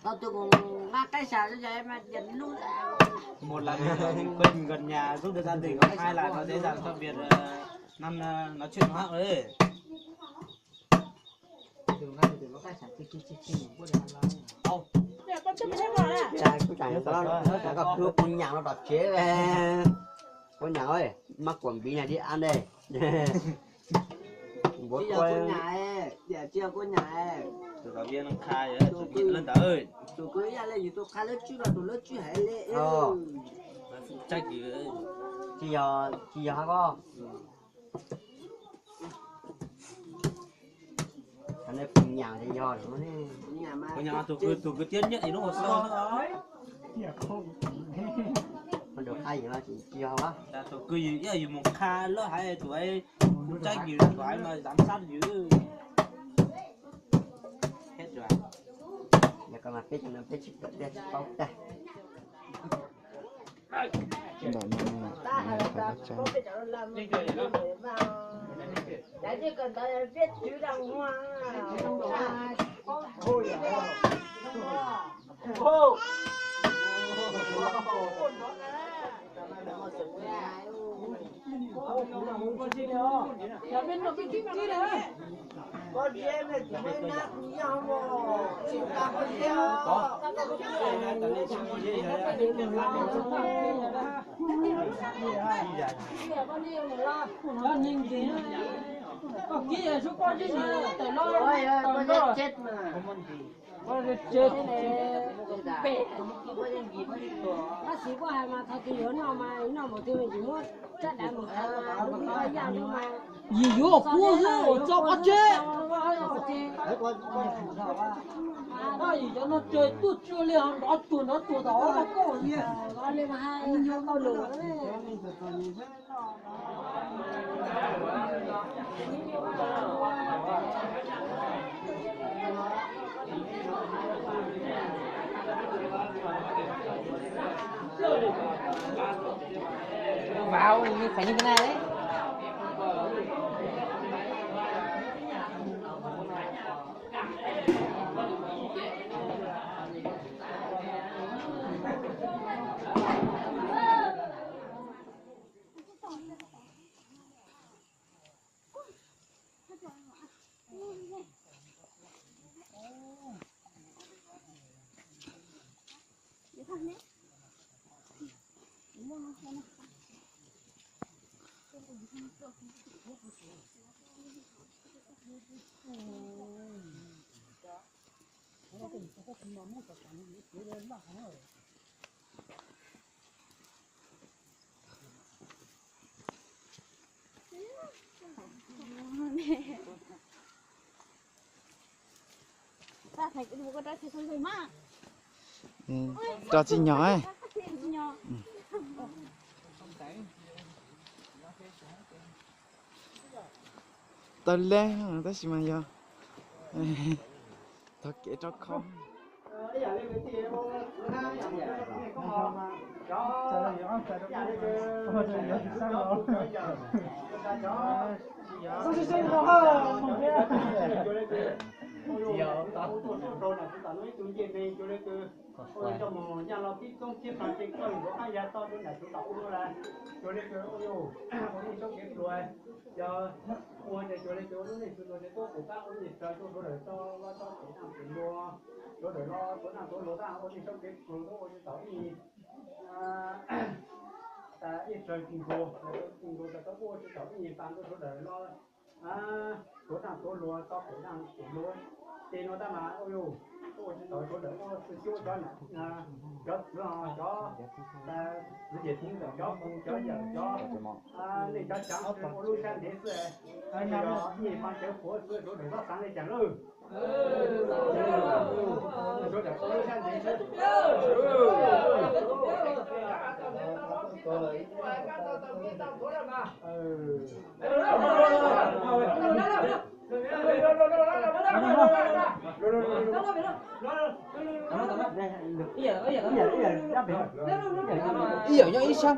Tau tus nqa qaib sam, một là mình quên gần nhà, giúp đỡ gia đình, hai là nó dễ dàng cho việc, ờ, năm, ờ, nói chuyện nó hóc đấy. Trai kuj tsam yuav tau, koj khwv kuv nyam no tom tsev, kuv nyam, mab kuam npiv nyam dib ab ne. Tsis yog kuv nyam, tsis yog kuv nyam, tus ntawd, tus kwv yaj le yus tus qha lab tswb los tus lab tswb hais le. Tsis yog, tsis yog hab koj. Kuv nyam tus kwv, tus kwv tiab nyiam ib lub hauv xov. Tus kwv yus ib yus mus qha lab hais tus, tus tsaib yus tus hais mas giám sát yus. Ntawm no, ntawm no, Tab sis koj hais mas thaum twg yuav noj mas noj npaum twg mas tsis muab tsab dav mus khaws mas lub koj yaj lub mas. Yim yuav kub xwb tso pov tseg. Yim cov no ces tuaj tsuag li ho nrov tsuag nrov tsuag tom qab koj li. Vau, như phải như thế này đấy. Rau txiv nyog. Tawg lej tab sis mas yog tog kev rau khob. Ua li coj mus nyaj los pib toob tsib qhov tsev koj yuav nrov qab ya toj rau nram tsuv tom ub lawm. Cuag li kws ua yus ua neej txoj kev pluav, yog ua ces cuag li kws ua lub neej txwv pluav ces tuab pum qab ua lub neej txawv rau sawv daws tso los tso pem naj pem npua, sawv daws los tuav naj tuav luag tag ua neej txoj kev pluav tuab ua tsis tau ib, ib txawg tsis nkaus, tsis nkaus tau ua tsis tau ib nyuag pas rau sawv daws los tuav naj tuav luag tso pem naj pem npua. Ces no tab mas ua yus ua tsis tau sawv daws ua txwv cuab cov nam cov txwv os, cov txwv yawm txiv ntawm cov phooj cov ywg cov neej cov tsav ua lub sab ntev xwb, yog ib nyuag pas cawv qhuav xwb sawv daws txhob xav li cas lawm. Sawv daws ua lub sab ntev xwb. Ib yam nyob ib sab.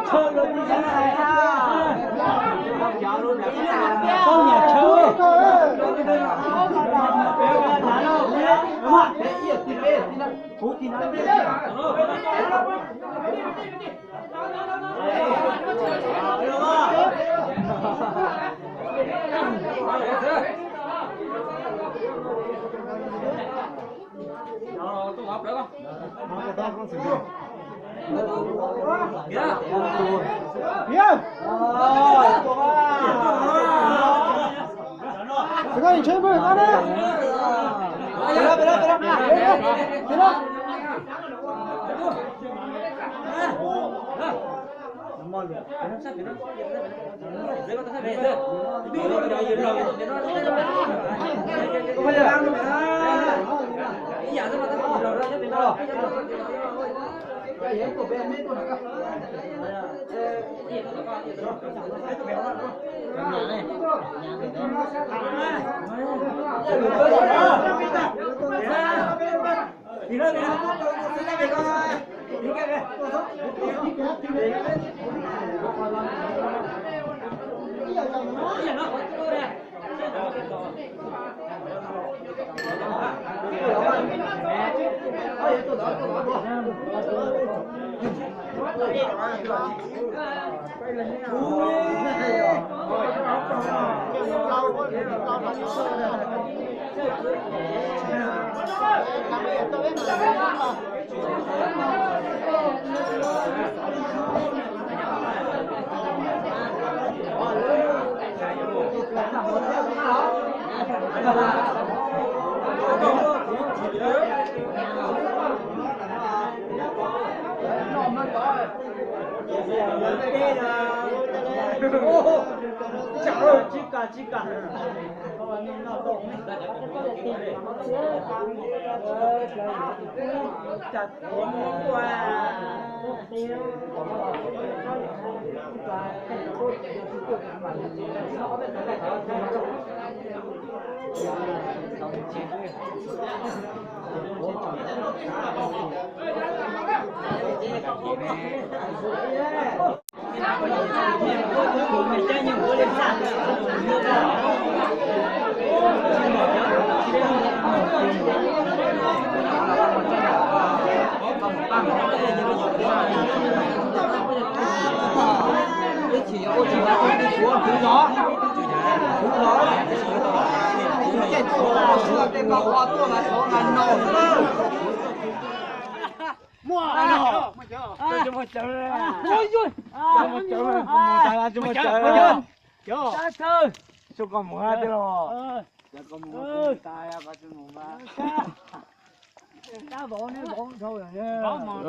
Koj mus hab tij los. Koj mus hab tij los.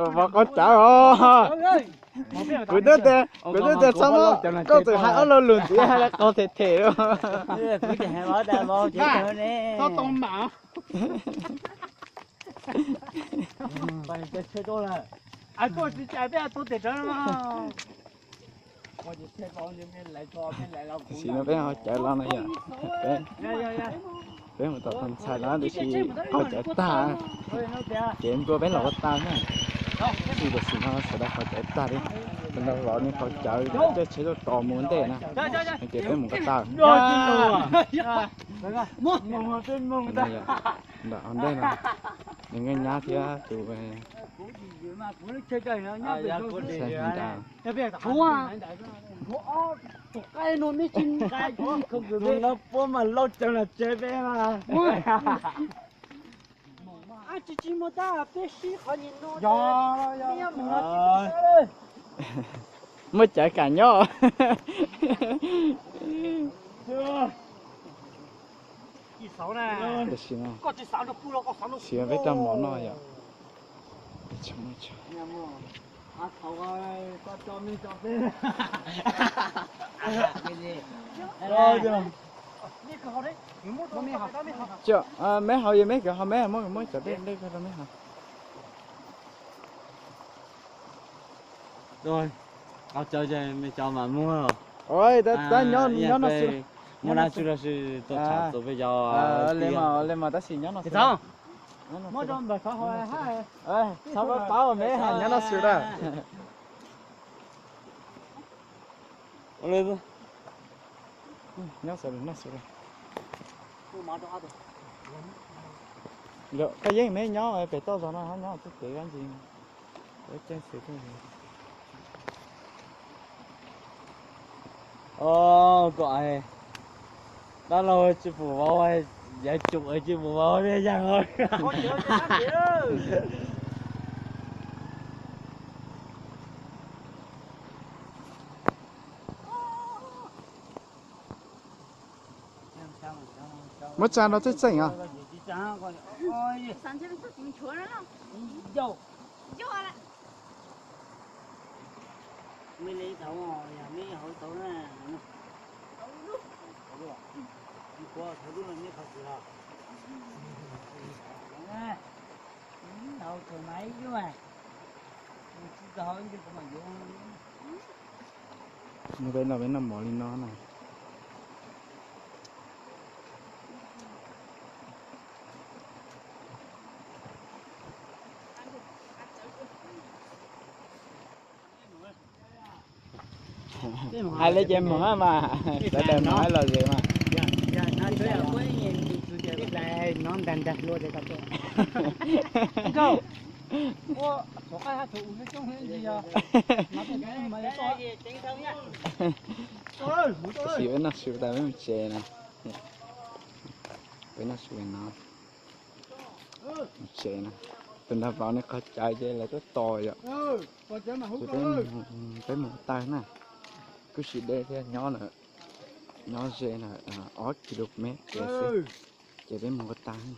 Vov qhov cawv os. Kuv twb tias, kuv twb tias txhob muab, koj txawm hais ob lo lus ntxiv hais li qhov them them li. Tam sim no peb ho cawv los no yom. Peb mus tom tus ntxhais no tiam sis qhov cawv tag. Kev nplua peb los ua tau na. Tab sis tam sim no sawv daws qhov cawv tag li. Tus ntawd vov nws qhov cawv, caij tsheb tuaj tos mus ua ntej na. Ces peb mus ua tau. Ntawm hauv ntej no, nws nkauj nyab thiab tus Muaj cawv kam nyob. Tam sim no, sim peb rau mov noj yom. Meb haus yog meb kwv ho meb muab muab cov dej dej rau meb haus. Tab nyob no xwb, muaj dab tsi los sis tuaj txhom txog peb cov, li mas tab sis nyob no xwb. Txhob paub meb, nyob no xwb lawm. Nyob xwb, nyob xwb. Koj yeej meb nyob pem toj zog no, nyob txoj kev dab tsi. Koj dab laug tsis pum vauv, yav tsum tsis pum vauv li yag. Muab tsa rau txeej txeej os. Peb los peb noj mov li no na. Hais li ces mus mas, sawv daws mus hais lom zem mas. Tab sis peb noj su tas peb mus tsev na. Peb noj su no. Tsev na. Tus ntawd vauv nws qhov cawv ces lawv tuaj tos yom. Ces peb mus tag na. Kuj sim deb thiab, nyob lawm, nyob ze na, ob ki lus mev kev xwb. Ces peb mus ua tag na.